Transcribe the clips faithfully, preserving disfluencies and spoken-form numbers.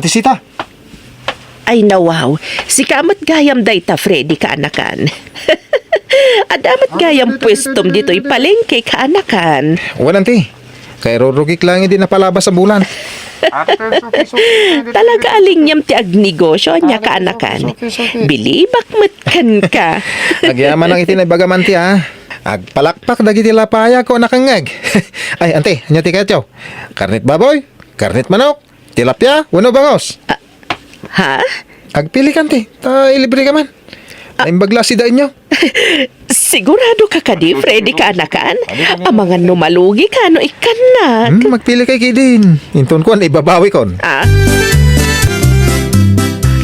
Tisita. Ay, nawaw. Sika met gayam dayta, Freddy, kaanakan. Adda met gayam puestom ditoy palengke, kaanakan. Wen, anti. Kay rurugik lang idi napalabas a bulan. Talaga a lingam ti agnegosyo, ania, kaanakan. Bilibak met kenka. Agyamanak iti naibagam, anti, a. Agpalakpak dagiti lapayag ko a nakangngeg. Ay, anti, ania ti kayatyo? Karnit baboy? Karnit manok? Tilapia wenno bangos? Ah, ha? Agpili ka, anti, ta ilibre ka man. Ah. Naimbag la a sidaenyo. Sigurado ka kadi, Freddy, kaanakan? Amangan no malugi ka no ikkannak. Hmm, magpili kay kidin. Inton kuan, ibabawikon. Ah?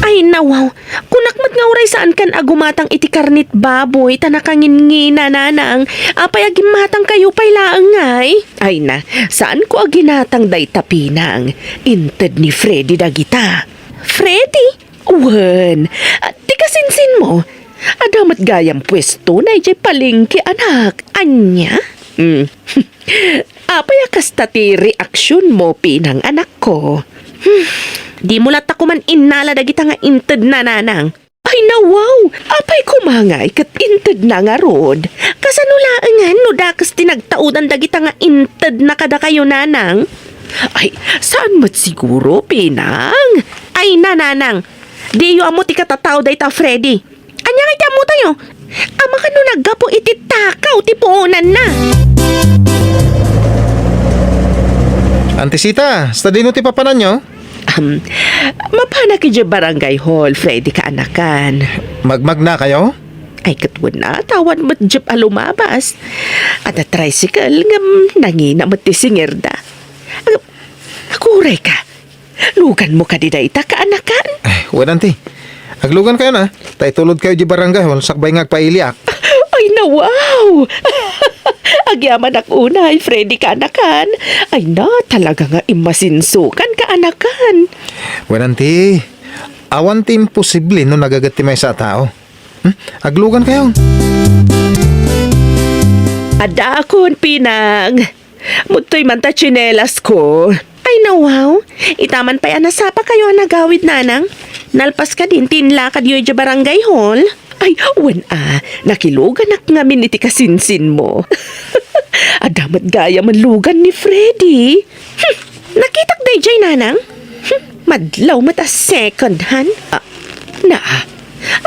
Ay, nawaw. Kunak met nga uray saankan a gumatang iti karnit baboy ta nakangingina, nanang. Apay a gimmatangkayo pay laeng ngay? Ay na, saanko a ginatang dayta, pinang. Inted ni Freddy dagita. Freddy? Wen, ti kasinsinmo. Adda met gayam puestona idiay palengke, anak. Ania? Hmm. Apay a kasta ti reaksionmo, pinang, anakko? Hmm. Dimo latta koman innala dagita nga intedna, nanang. Ay, nawaw! Apay koma ngay ket intedna ngarud? Kasano laengen no dakes ti nagtaudan dagita nga intedna kadakayo, nanang? Ay, saan met siguro, pinang? Ay na, nanang, diyo ammo ti katatao dayta a Freddy. Ania ngay ti ammotayo? Amangan no naggapu iti takaw ti puonanna. Anti Sita, kasta dino ti papananyo? Ahem, mapanak idiay barangay hall, Freddy, kaanakan. Magmagnakayo? Ay, ket wen a, ta awan met jeep a lumabas. Adda tricycle, ngem nangina met ti singerda. Ag-, aguray ka. Luganmo kadi dayta, kaanakan? Ay, wen, anti. Aglugankayon a, ta itulodkayo idiay barangay hall sakbay nga agpailiak. Ay, nawaw! Agyamanak unay, Freddy, kaanakan. Ay na, talaga nga immasinsokan, kaanakan. Wen, anti, awan ti imposible no nagaget ti maysa a tao. Hmm? Aglugankayon. Addaakon, pinang. Mudtoy man ta tsinelasko. Ay, nawaw. Ita man pay a nasapakayo a nagawid, nanang. Nalpas kadin ti inlakadyo idiay barangay hall. Ay, wen a, nakiluganak ngamin iti kasinsinmo. Adda met gayam a lugan ni Freddy. Hmm, nakitak daydiay, nanang. Hmm, madlaw met a second hand. Ah, naa.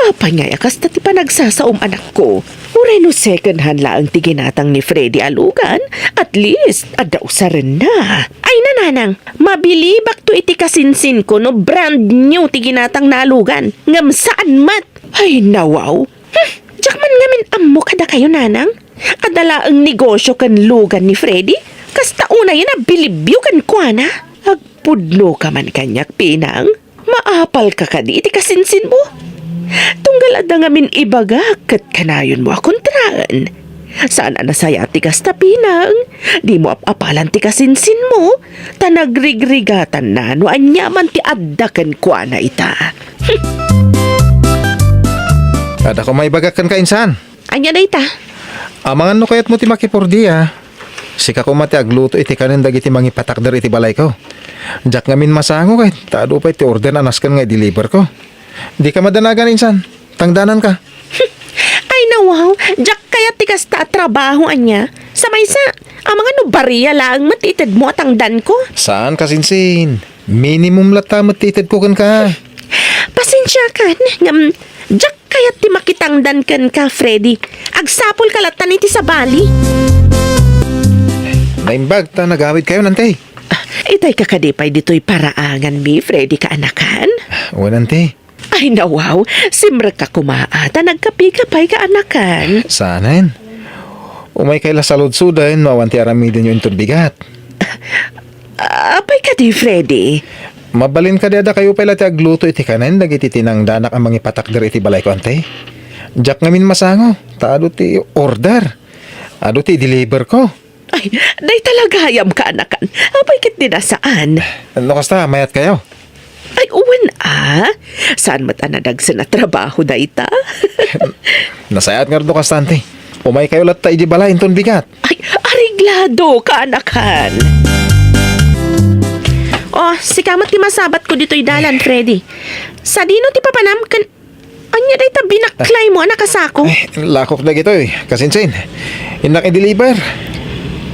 Apay ngay a kasta ti panagsasaom, anakko? Uray no second hand laeng ti ginatang ni Freddy a lugan, at least, adda usarenna. Ay na, nanang, mabilibakto iti kasinsinko no brand new ti ginatangna a lugan, ngem saan met. Ay, nawaw. Hmm, diak man ngamin ammo kadakayo, nanang. Adda laeng negosyo ken lugan ni Freddy, kasta unayen a bilibyo kenkuana. Agpudno ka man kaniak, pinang. Maapal ka kadi iti kasinsinmo? Tunggal adda ngamin ibagak ket kanayonmo a kontraen. Saan a nasayaat ti kasta, pinang. Dimo ap-apalan ti kasinsinmo, ta nagrigrigatanna no aniaman ti adda kenkuana ita. Adda koma ibagak kenka, insan. Ania dayta? Amangan no kayatmo ti makipordia. Sika koma ti agluto iti kanen dagiti mangipatakder iti balayko. Diak ngamin masango ket ta adu pay ti order a nasken nga i-deliverko. Dika madanagan, insan. Tangdananka. Ay, nawaw. Diak kayat ti kasta a trabaho, ania. Sa maysa, amangan no baria laeng met ti itedmo a tangdanko. Saan, kasinsin. Minimum latta met ti itedko kenka. Pasensiakan, ngem diak kayat ti makitangdan kenka, Freddy. Agsapulka lattan iti sabali. Naimbag ta nagawidkayo, anti. Ah, itay ka kadi pay ditoy paraanganmi, Freddy, kaanakan? Wen, anti. Ay, nawaw, simrekka koma a ta nagkapika pay, kaanakan. Saanen. Umaykay la saludsoden no awan ti aramidenyo inton bigat. Ah, apay kadi, Freddy? Mabalin kadi a dakayo pay la ti agluto iti kanen dagiti tinangdanak a mangipatakder iti balayko, anti? Diak ngamin masango, ta adu ti order. Adu ti i-deliverko. Ay, dayta la gayam, kaanakan. Apay ket di nasaan? No kasta, mayatkayo? Ay, wen a. Saan met a nadagsen a trabaho dayta? Nasayaat ngarud no kasta, anti. Umaykayo latta idiay balay inton bigat. Ay, areglado, kaanakan. Oh, sika met ti masabatko ditoy dalan, Freddy. Sadino ti papanam ken ania dayta binaklaymo a nakasako? Ay, lakok dagitoy, kasinsin. Innak i-deliver.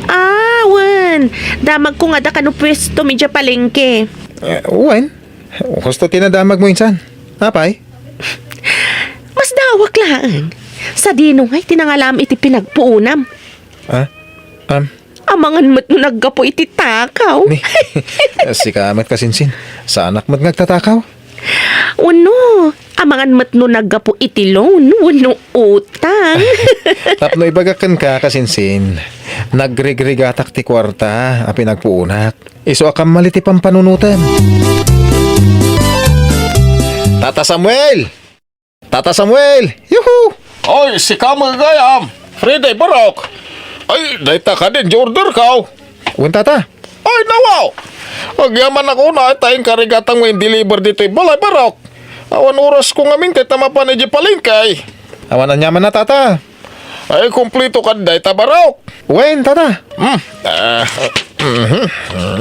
Ah, wen. Damagko nga adda kano puestom idiay palengke. Eh, wen. Husto ti nadamagmo insan. Apay? Masdawak laeng. Sadino ngay ti nangalam iti pinagpuonam? Ah? Um, Amangan met no naggapu iti takaw. Ni, sika met, kasinsin. Saanak met nga agtatakaw. Wenno, amangan met no naggapu iti loan wenno utang. Tapno ibagak kenka, kasinsin, nagrigrigatak ti kuarta a pinagpuonak. Isu a kammal iti pampanunotem. Tata Samuel! Tata Samuel! Yuhu! Ay, sika met gayam. Freddy, Barok. Ay, dayta kadin di orderko. Wen, Tata. Ay, nawaw. Agyamanak unay ta inkarigatangmo in-deliver ditoy balay, Barok. Awan orasko ngamin ket ta mapan idiay palengke. Awan aniamanna, Tata. Ay, kumpleto kadi dayta, Barok. Wen, Tata. Hmm. Ah, mhm.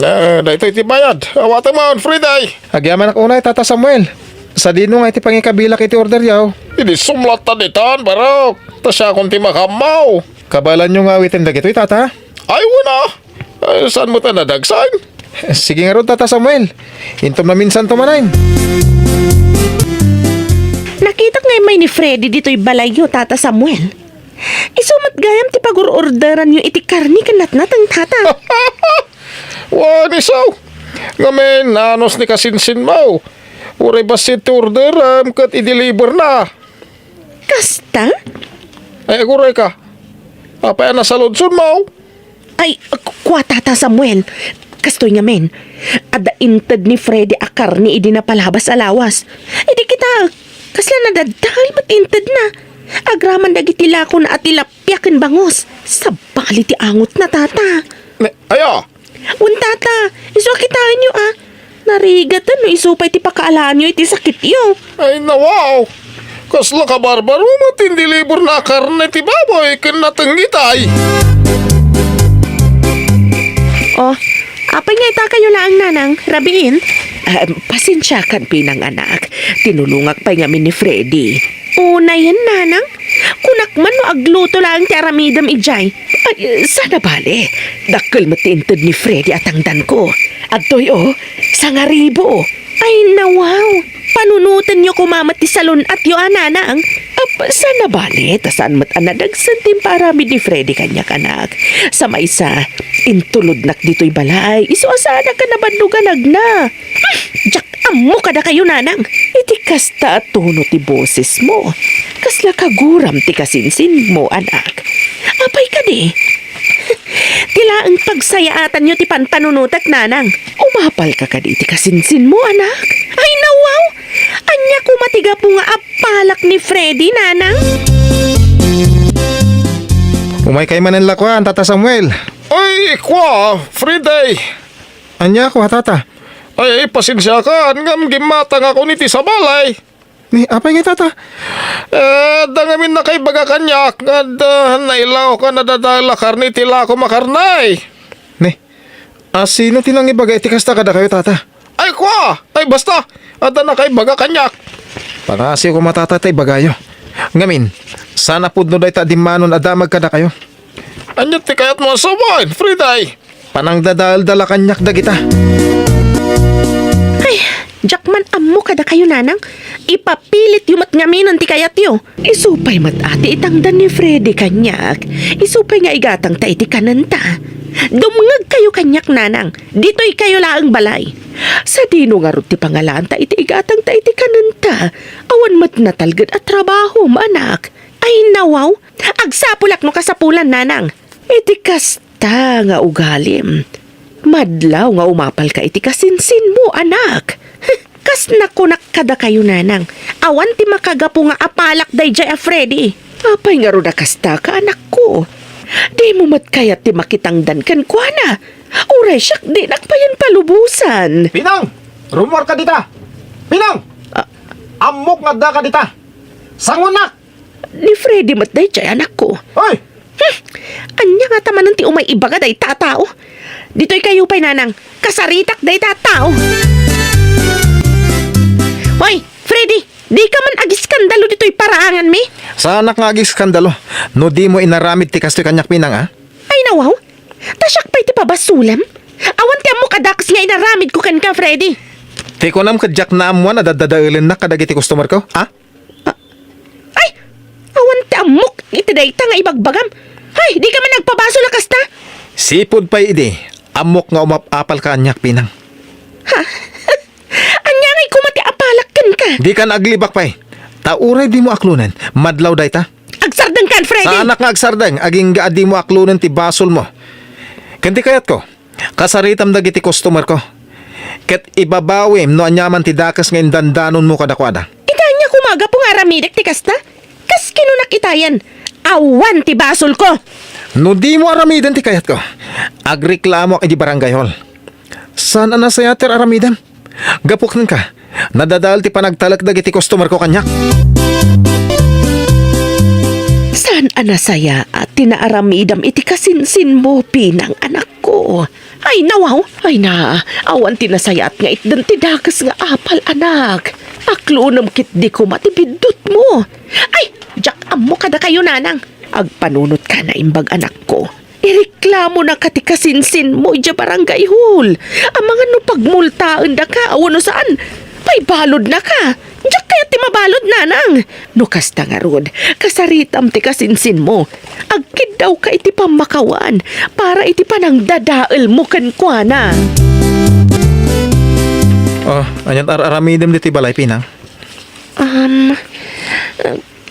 Ah, daytoy ti bayad. Awatem man, Freddy. Agyamanak unay, Tata Samuel. Sadino ngay ti pangikabilak iti orderyo? Idi sumlatta ditan, Barok. Ta siakon ti makaammo. Kabaelanyo nga awiten dagitoy, Tata? Ay, wen a. Ay, saan met a nadagsen? Sige ngarud, Tata Samuel. Intom naminsanto manen. Nakitak nga immay ni Freddy ditoy balayyo, Tata Samuel. Isu met gayam ti pagur-orderanyo iti karne ken natnateng, Tata. Wen, isu. Ngamin, naanus ni kasinsinmo. Uray bassit ti orderem ket i-deliverna. Kasta? Ay, agurayka. Apay a nasaludsodmo? Ay, ku-, kua, Tata Samuel. Kastoy ngamin, adda inted ni Freddy a karne idi napalabas a lawas. Idi kita, kasla nadadael met intedna. Agraman dagiti lakona a tilapia ken bangus. Sabali ti angotna, Tata. Ne, aya? Wen, Tata, isu a kitaenyo a. Narigatan no isu pay ti pakaalaanyo iti sakityo. Ay, nawaw! Kasla kabarbaro met ti in-deliverna a karne ti baboy ken nateng itay. Oh, apay nga itakayo laeng, Nanang, rabiin? Ah, pasensiakan, Pinang, anak. Tinulongak pay ngamin ni Freddy. Unayen, Nanang. Kunak man no agluto laeng ti aramidem idiay. Ay, saan a bale. Dakkel met ti inted ni Freddy a tangdanko. Adtoy, oh, sangaribu. Ay, nawaw. Panunotenyo koma met ti salun-atyo a, Nanang. Ap, saan a bale, ta saan met a nadagsen ti impaaramid ni Freddy kaniak, anak. Sa maysa, intulodnak ditoy balay, isu a saanak a nabannog a nagna. Hmm, diak ammo kadakayo, Nanang. Iti kasta a tono ti bosesmo, kasla kaguram ti kasinsinmo, anak. Apay kadi? Ti laeng pagsayaatanyo ti panpanunotek, Nanang. Umapalka kadi iti kasinsinmo, anak? Ay, nawaw! Ania koma ti gapu nga apalak ni Freddy, Nanang? Umaykay manen lakuan, Tata Samuel. Ay, kua, Freddy. Ania kua, Tata? Ay, pasensiakan ngem gimmatangakon iti sabali. Ni, apay ngay, Tata? Eh, adda ngamin nakaibaga kaniak nga adda nailaok a nadadael a karne iti lakom a karne. Ni, a, sino ti nangibaga iti kasta kadakayo, Tata? Ay, kua! Ay, basta! Adda nakaibaga kaniak. Pangasiw koma, Tata, ta ibagayo. Ngamin, saan a pudno dayta a dimmanon a damag kadakayo. Ania ti kayatmo a sawen, Freddy? Panangdadaelda la kaniak dagita. Ay, diak man ammo kadakayo, Nanang. Ipapilityo met ngaminen ti kayatyo. Isu pay met a ti itangdan ni Freddy kaniak. Isu pay nga igatangta iti kanenta. Dumngegkayo kaniak, Nanang. Ditoykayo laeng balay. Sadino ngarud ti pangalaanta iti igatangta iti kanenta? Awan met natalged a trabahom, anak. Ay, nawaw. Agsapulak no kasapulan, Nanang. Iti kasta nga ugalim, madlaw nga umapalka iti kasinsinmo, anak. Kas nakunak kadakayo, Nanang, awan ti makagapu nga apalak daydiay a Freddy. Apay ngarud a kastaka, anakko? Dimo met kayat ti makitangdan kenkuana? Uray siak dinak payen palubosan. Pinang! Rummuarka dita! Pinang! Ah. Ammok nga addaka dita! Sangonak! Ni Freddy met daydiay, anakko. Hoy! Hmm. Ania ngata manen ti umay ibaga dayta a tao? Ditoy kayo pay, Nanang. Kasaritak dayta a tao. Hoy, Freddy, di ka man agiskandalo ditoy paraanganmi? Saanak nga agiskandalo no dimo inaramid ti kastoy kaniak, Pinang, a? Ay, nawaw. Ta siak pay ti pabasolem. Awan ti ammok a dakes nga inaramidko kenka, Freddy. Ti kunam ket diak naammoan a daddadaelennak kadagiti customerko, a? Ay! Awan ti ammok iti dayta nga ibagbagam. Ay, di ka man nagpabasol a kasta? Sipud pay idi, ammok nga umap-apalka kaniak, Pinang. Ha? Ania ngay koma ti apalak kenka? Dikan aglibak pay. Ta uray dimo aklonen, madlaw dayta. Agsardengkan, Freddy! Saanak nga agsardeng, agingga a dimo aklonen ti basolmo. Ken ti kayatko, kasaritam dagiti customerko. Ket ibabawim no aniaman ti dakes nga indandanonmo kadakuada. Ita ania koma a gapu nga aramidek ti kasta? Kas kinunak itayen, awan ti basolko. No dimo aramiden ti kayatko, agreklamoak iti barangay hall. Saan a nasayaat ti aramidem? Gapu kenka, nadadael ti panagtalek dagiti customerko kaniak. Saan a nasayaat ti naaramidam iti kasinsinmo, Pinang, anakko? Ay, nawaw! Ay na, awan ti nasayaat nga itden ti dakes nga apal, anak. Aklonem ketdi koma ti biddutmo. Ay, diak ammo kadakayo, Nanang. Agpanunot ka naimbag, anakko. Ireklamo na ka ti kasinsinmo idiay barangay hall. Amangan no pagmultaen daka, wenno saan, paibalod na ka. Diak kayat ti mabalod, Nanang. No kasta ngarud, kasaritam ti kasinsinmo. Agkiddawka iti pammakawan para iti panangdadaelmo kenkuana. Oh, aniat ar-aramidem ditoy balay, Pinang? Um,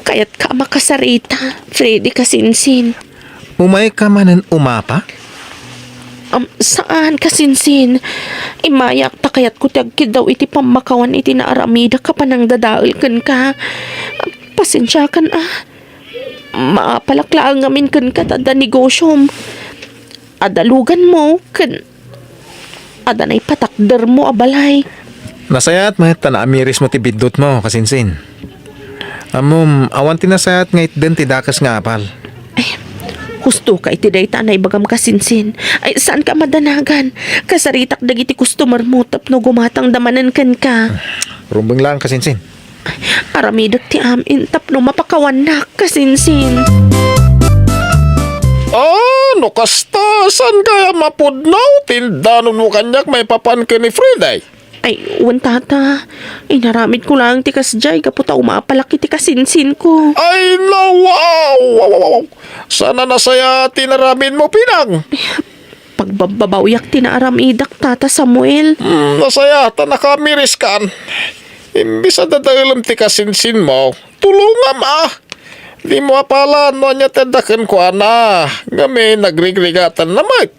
kayatka a makasarita, Freddy kasinsin. Umayka manen umapa? Um, saan, kasinsin. Immayak ta kayatko ti agkiddaw iti pammakawan iti naaramidak a panangdadael kenka. Pasensiakan a. Maapalak laeng ngamin kenka ta adda negosiom. Adda luganmo ken adda naipatakdermo a balay. Nasayaat met ta naamirismo ti biddutmo, kasinsin. Ammom, awan ti nasayaat nga itden ti dakes nga apal. Ay, husto ka iti dayta a naibagam, kasinsin. Ay, saanka a madanagan. Kasaritak dagiti customermo tapno gumatangda manen kenka. Rumbeng laeng, kasinsin. Aramidek ti amin tapno mapakawannak, kasinsin. Ah, no kasta, saan kaya mapudno ti indanonmo kaniak maipapan ken ni Freddy? Ay, wen, tata. Inaramidko laeng ti kasdiay gapu ta umapalak iti kasinsinko. Ay, nawaw! Waw, waw, waw. Saan a nasayaat ti inaramidmo, Pinang? Pagbabbabawiak ti naaramidak, Tata Samuel. Hmm, nasayaat ta nakaamiriskan. Imbes a dadaelem ti kasinsinmo, tulongam a. Dimo apalan no ania ti adda kenkuana, ngamin nagrigrigatan na met.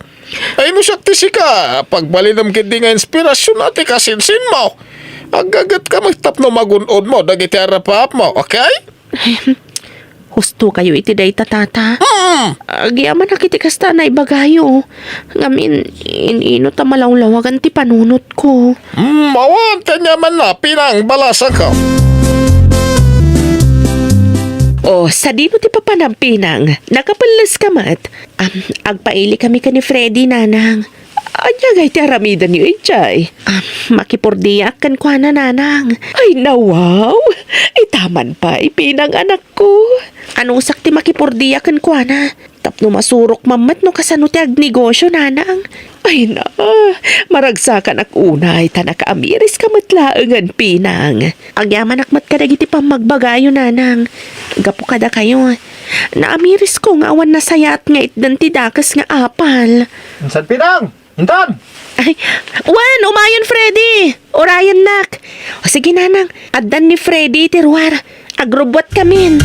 Ay, no siak ti sika, pagbalinem ketdi nga inspirasyon a ti kasinsinmo. Aggagetka met tapno magun-odmo dagiti arap-apmo, okay? Husto kayo iti dayta, tata. Mm. Agyamanak iti kasta a naibagayo. Ngamin, in-ino ta malawlawagan ti panunotko. Mm, awan ti aniamanna, Pinang, balasangko. O, sadino ti papanam, Pinang? Nakapelles ka met? Am, agpaili kami ken ni Freddy, Nanang. Ania ngay ti aramidenyo idiay? Ah, makipordiak kenkuana, Nanang. Ay, nawaw! Itaman pay, Pinang, anakko. Anusak ti makipordiak kenkuana. Tapno masurok man met no kasano ti agnegosyo, Nanang. Ay na, maragsakanak unay ta nakaamiris ka met laengen, Pinang. Agyamanak met kadagiti pammagbagayo, Nanang. Gapu kadakayo, naamirisko nga awan nasayaat nga itdan ti dakes nga apal. Insan, Pinang? Intan! Ay, wen, umayon, Freddy! Urayennak! O sige, Nanang, addan ni Freddy iti ruar. Agrubbuatkamin.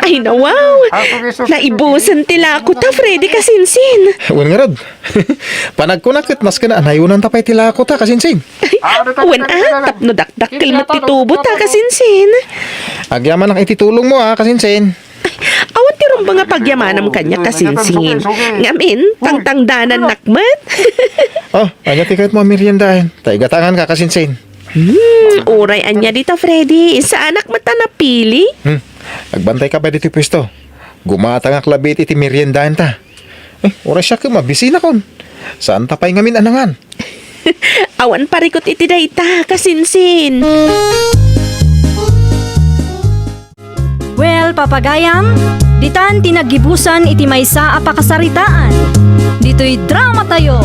Ay, nawaw! Naibusen ti lako ta, Freddy kasinsin. Wen ngarud. Panagkunak ket maski naanayonanta pay ti lako ta, kasinsin. Wen a, tapno dakdakkel met ti tubo ta, kasinsin. Agyamanak iti tulongmo, a, kasinsin. Awan ti rumbeng a pagyamanam kaniak, kasinsin. Ngamin, tangtangdanannak met. O, ania ti kayatmo a meriendaen? Ta igatanganka, kasinsin. Hmm, uray ania dita, Freddy. Saanak met a napili. Hmm, agbantayka pay ditoy puesto. Gumatangak labi iti meriendaenta. Eh, uray siak, mabisinakon. Saan ta pay ngamin a nangan? Awan parikut iti dayta, kasinsin. Well, papagayam, ditan ti naggibusan iti maysa a pakasaritaan. Ditoy drama tayo.